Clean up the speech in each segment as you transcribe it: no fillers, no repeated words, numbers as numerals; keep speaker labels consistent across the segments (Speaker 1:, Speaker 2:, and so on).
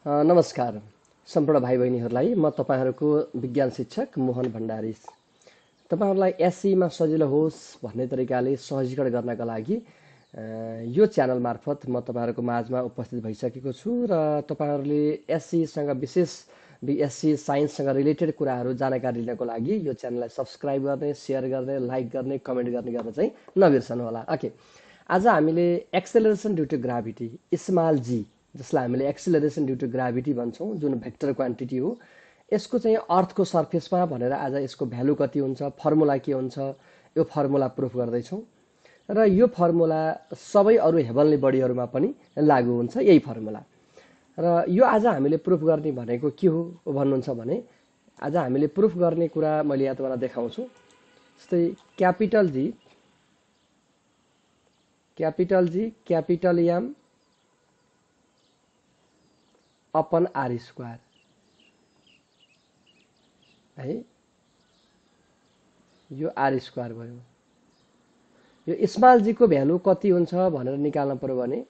Speaker 1: नमस्कार सम्पूर्ण भाइ बहिनीहरूलाई म तपाईहरुको विज्ञान शिक्षक मोहन भण्डारी। तपाईहरुलाई एसई मा सजिलो होस् भन्ने तरिकाले सहजीकरण गर्नका लागि यो च्यानल मार्फत म तपाईहरुको माझमा उपस्थित भइसकेको छु र तपाईहरुले एसई सँग विशेष एसई साइन्स सँग रिलेटेड कुराहरु जानकारी लिनको लागि यो च्यानललाई सब्स्क्राइब गर्ने, शेयर गर्ने, लाइक गर्ने, कमेन्ट गर्न चाहिँ नबिर्सनु होला। ओके, आज हामीले acceleration due to gravity small g, जसलाई हामीले एक्सेलरेसन ड्यू टु ग्राभिटी भन्छौं, जुन भेक्टर क्वान्टिटी हो, यसको चाहिँ अर्थको सरफेसमा भनेर आज यसको भ्यालु कति हुन्छ, फर्मुला के हुन्छ, यो फर्मुला प्रुफ गर्दै छौं र यो फर्मुला सबै अरु हेभनली बडीहरुमा पनि लागू हुन्छ यही फर्मुला। र यो आज हामीले प्रुफ गर्ने भनेको के हो भन्नुहुन्छ भने आज हामीले प्रुफ गर्ने कुरा मैले यहाँ तपाईलाई देखाउँछु। जस्तै capital G capital M upon R square है, यो आर स्क्वायर भयो। यो स्मल जी को भ्यालु कति हुन्छ भनेर निकाल्न पर्यो भने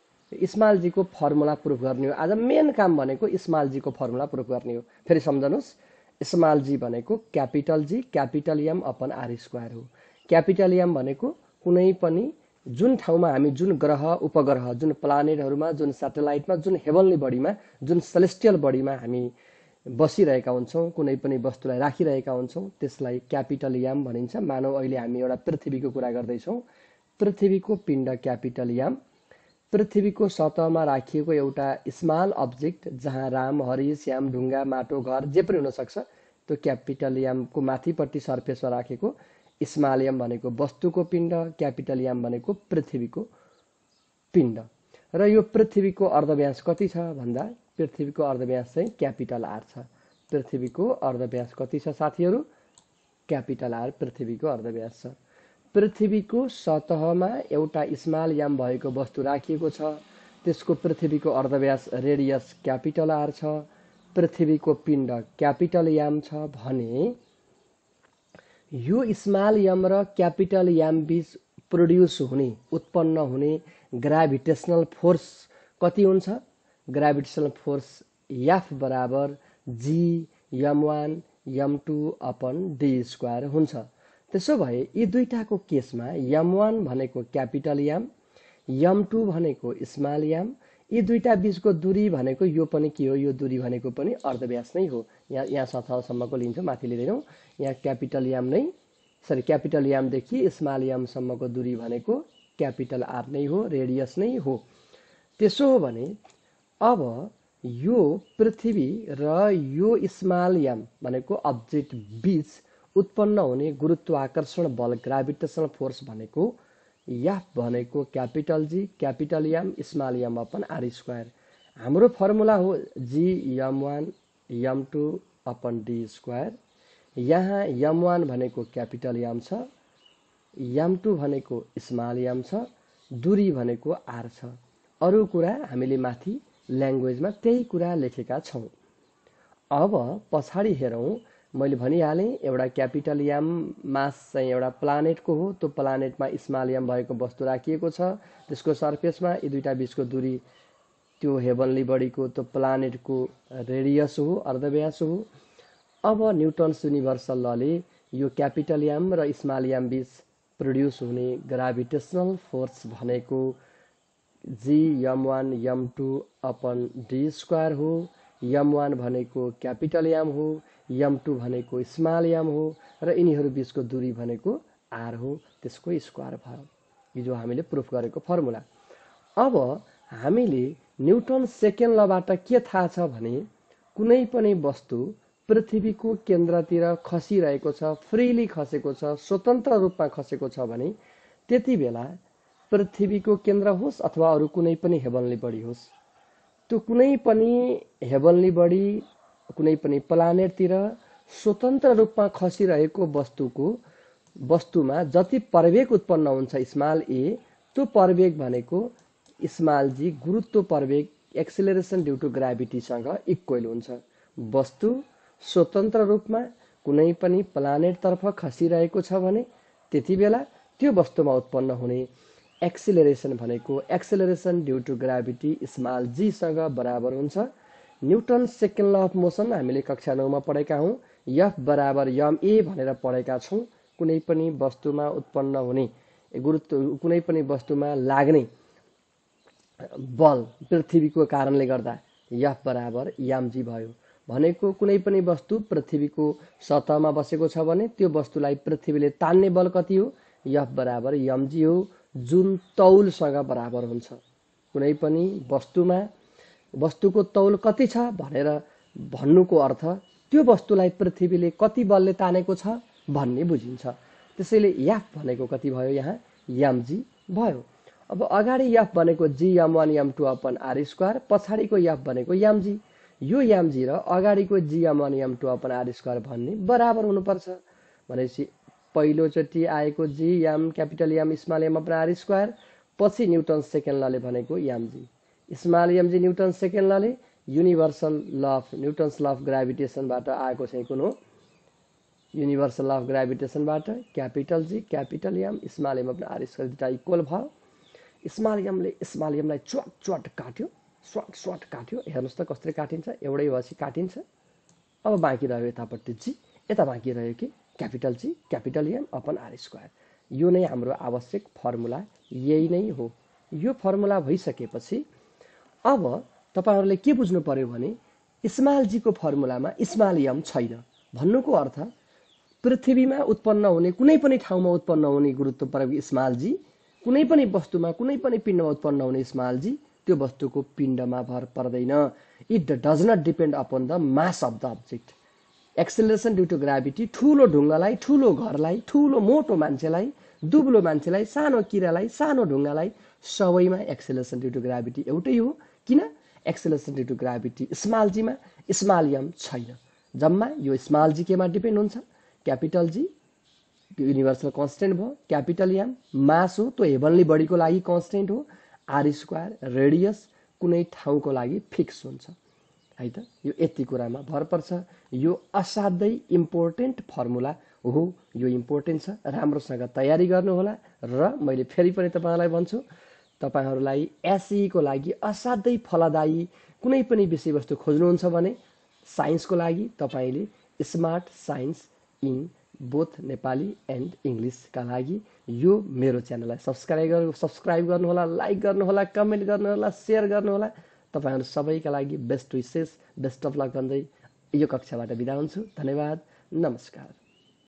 Speaker 1: स्मल जी को फर्मुला प्रुफ गर्ने हो। आज मेन काम भनेको स्मल जी को फर्मुला प्रुफ गर्ने हो। फेरि सम्झनुस्, स्मल जी भनेको capital M upon R square हो। क्यापिटल एम भनेको कुनै पनि जुन ठाउँमा हामी जुन ग्रह उपग्रह, जुन प्लानेटहरुमा, जुन सैटेलाइटमा, जुन हेभनली बडीमा, जुन सेलेस्टियल बडीमा हामी बसिरहेका हुन्छौं, कुनै पनि वस्तुलाई राखिरहेका हुन्छौं, त्यसलाई क्यापिटल एम भनिन्छ। मानव अहिले हामी एउटा पृथ्वीको कुरा गर्दै छौं। पृथ्वीको पिण्ड क्यापिटल एम, पृथ्वीको सतहमा राखिएको एउटा स्मल अब्जेक्ट जहाँ राम, हरि, श्याम, ढुङ्गा, माटो, घर जे पनि हुन सक्छ, त्यो क्यापिटल एम को माथिपट्टि सरफेसमा राखेको स्मल एम भनेको वस्तुको पिण्ड, क्यापिटल एम भनेको पृथ्वीको पिण्ड। र यो पृथ्वीको अर्धव्यास कति छ भन्दा पृथ्वीको अर्धव्यास चाहिँ क्यापिटल आर छ। पृथ्वीको अर्धव्यास कति छ साथीहरु? क्यापिटल आर पृथ्वीको अर्धव्यास छ। पृथ्वीको सतहमा एउटा स्मल एम भएको वस्तु राखिएको छ, त्यसको पृथ्वीको अर्धव्यास रेडियस क्यापिटल आर छ, पृथ्वीको पिण्ड क्यापिटल एम छ भने यो स्मल एम र क्यापिटल एम बीच प्रोड्युस हुने, उत्पन्न हुने ग्राभिटेशनल फोर्स कति हुन्छ? ग्राभिटेशनल फोर्स एफ बराबर जी m1 m2 upon D square हुन्छ। त्यसो भए यी दुईटाको केसमा m1 भनेको क्यापिटल एम, m2 भनेको स्मल एम, यी दुईटा बीचको दूरी भनेको यो पनि के हो? यो दूरी भनेको पनि अर्धव्यास नै हो। यहाँ सतहसम्मको लिन्छौं, माथि लिदैनौं। यहाँ क्यापिटल एम नै क्यापिटल एम देखि स्मल एम सम्मको दूरी भनेको क्यापिटल आर नै हो, रेडियस नै हो। त्यसो हो भने अब यो पृथ्वी र यो स्मल एम भनेको अब्जेक्ट बीच उत्पन्न हुने गुरुत्वाकर्षण बल ग्राभिटेशनल फोर्स भनेको एफ भनेको capital G capital M small M upon R square. हाम्रो फर्मुला हो G m1 m2 upon D square. यहाँ m1 भनेको क्यापिटल एम छ, m2 भनेको स्मल एम छ, दूरी भनेको आर छ। अरु कुरा हामीले माथि ल्याङ्ग्वेजमा त्यही कुरा लेखेका छौं। अब पछाडी हेरौं। मैले भनिहालेँ एउटा क्यापिटल एम मास चाहिँ एउटा प्लानेटको हो, त्यो प्लानेटमा स्मल एम भएको वस्तु राखिएको छ, त्यसको सरफेसमा यी दुईटा बीचको दूरी त्यो हेभनली बडीको त्यो प्लानेटको रेडियस हो, अर्धव्यास हो। अब न्यूटन्स युनिभर्सल लले यो क्यापिटल एम र स्मल एम बीच प्रोड्युस हुने ग्राभिटेशनल फोर्स भनेको जी m1 m2 upon D square हो। m1 भनेको क्यापिटल एम हो, m2 भनेको स्मल एम हो र यिनीहरू बीचको दूरी भनेको आर हो, त्यसको स्क्वायर भयो। यो जो हामीले प्रुफ गरेको फर्मुला। अब हामीले न्यूटन सेकेन्ड लबाट के थाहा छ भने कुनै पनि वस्तु पृथ्वीको केन्द्रतिर खसिरहेको छ, फ्रीली खसेको छ, स्वतन्त्र रूपमा खसेको छ भने त्यति बेला पृथ्वीको केन्द्र होस् अथवा अरु कुनै पनि हेभनली बडी होस्, त्यो कुनै पनि हेभनली बडी कुनै पनि प्लानेटतिर स्वतन्त्र रूपमा खसिरहेको वस्तुमा जति प्रवेग उत्पन्न हुन्छ स्मल ए, त्यो प्रवेग भनेको स्मल जी गुरुत्व प्रवेग एक्सेलरेसन ड्यू टु ग्राभिटी सँग इक्वल हुन्छ। वस्तु स्वतन्त्र रूपमा कुनै पनि प्लानेट तर्फ खसिरहेको छ भने त्यति बेला त्यो वस्तुमा उत्पन्न हुने एक्सेलरेसन भनेको acceleration due to gravity small g सँग बराबर हुन्छ Newton second law of motion हामीले कक्षा 9 मा पढेका हौं। F बराबर ma भनेर पढेका छौं। कुनै पनि वस्तुमा उत्पन्न हुने गुरुत्व, कुनै पनि वस्तुमा लाग्ने बल पृथ्वीको कारणले गर्दा F बराबर mg भयो। भनेको कुनै पनि वस्तु पृथ्वीको सतहमा बसेको छ भने त्यो वस्तुलाई पृथ्वीले तान्ने बल कति हो? F बराबर mg हो, जुन तौलसँग बराबर हुन्छ। कुनै पनि वस्तुमा वस्तुको तौल कति छ भनेर भन्नुको अर्थ त्यो वस्तुलाई पृथ्वीले कति बलले तानेको छ भन्ने बुझिन्छ। त्यसैले F भनेको कति भयो? यहाँ mg भयो। अब अगाडि F भनेको gm1 m2 अपन r², पछाडिको F भनेको mg। यो mg र अगाडिको gm1 m2 अपन r² भन्ने बराबर हुनुपर्छ। भनेपछि पहिलोचोटि आएको gm capital M small m upon r², पछि न्युटन सेकेन्ड लले भनेको mg। Small mg Newton second लले universal law of Newton's law of ग्राभिटेसनबाट आएको चाहिँ कुन हो? युनिभर्सल ल अफ ग्राभिटेसनबाट capital G capital M small m upon r² दुईटा इक्वल भयो। स्मल mले स्मल mलाई च्वाट काट्यो, स्वाट काट्यो। हेर्नुस् त कसरी काटिन्छ, एउटै भएपछि काटिन्छ। अब बाँकी रह्यो यतापट्टि G, यता बाँकी रह्यो कि capital G capital M upon r²। यो नै हाम्रो आवश्यक फर्मुला यही नै हो। यो फर्मुला भइसकेपछि अब तपाईहरुले के बुझ्नु पर्यो भने स्मल g को फर्मुलामा स्मल m छैन। भन्नुको अर्थ पृथ्वीमा उत्पन्न हुने कुनै पनि ठाउँमा उत्पन्न हुने गुरुत्व प्रयोग स्मल g, कुनै पनि वस्तुमा कुनै पनि पिण्डमा उत्पन्न हुने स्मल g, त्यो वस्तुको पिण्डमा भर पर्दैन। It does not depend upon the mass of the object. Acceleration due to gravity ठूलो ढुङ्गालाई, ठूलो घरलाई, ठूलो मोटो मान्छेलाई, दुब्लो मान्छेलाई, सानो किरालाई, सानो ढुङ्गालाई सबैमा एक्सेलरेसन ड्यू टु ग्राभिटी एउटै हो। किन? Acceleration due to gravity small g मा स्मल m छैन। जम्मा यो स्मल g केमा डिपेन्ड हुन्छ? क्यापिटल G युनिभर्सल कन्स्टेन्ट भयो, क्यापिटल M मास हो, त्यो हेभनली बडीको लागि कन्स्टेन्ट हो, r² रेडियस कुनै ठाउँको लागि फिक्स हुन्छ है त। यो यति कुरामा भर पर्छ। यो असाध्यै इम्पोर्टेन्ट फर्मुला हो। यो इम्पोर्टेन्ट छ, राम्रोसँग तयारी गर्नु होला। र मैले फेरि पनि तपाईहरुलाई भन्छु, तपाईहरुलाई एसई को लागि असाध्यै फलदायी कुनै पनि विषयवस्तु खोज्नुहुन्छ भने साइन्सको लागि तपाईले smart science in both Nepali and English का लागि यो मेरो च्यानललाई सब्स्क्राइब गर्नु होला, लाइक गर्नु होला, कमेन्ट गर्नु होला, शेयर गर्नु होला। तपाईहरु सबैका लागि बेस्ट विशेष, बेस्ट अफ लक भन्दै यो कक्षाबाट बिदा हुन्छु। धन्यवाद, नमस्कार।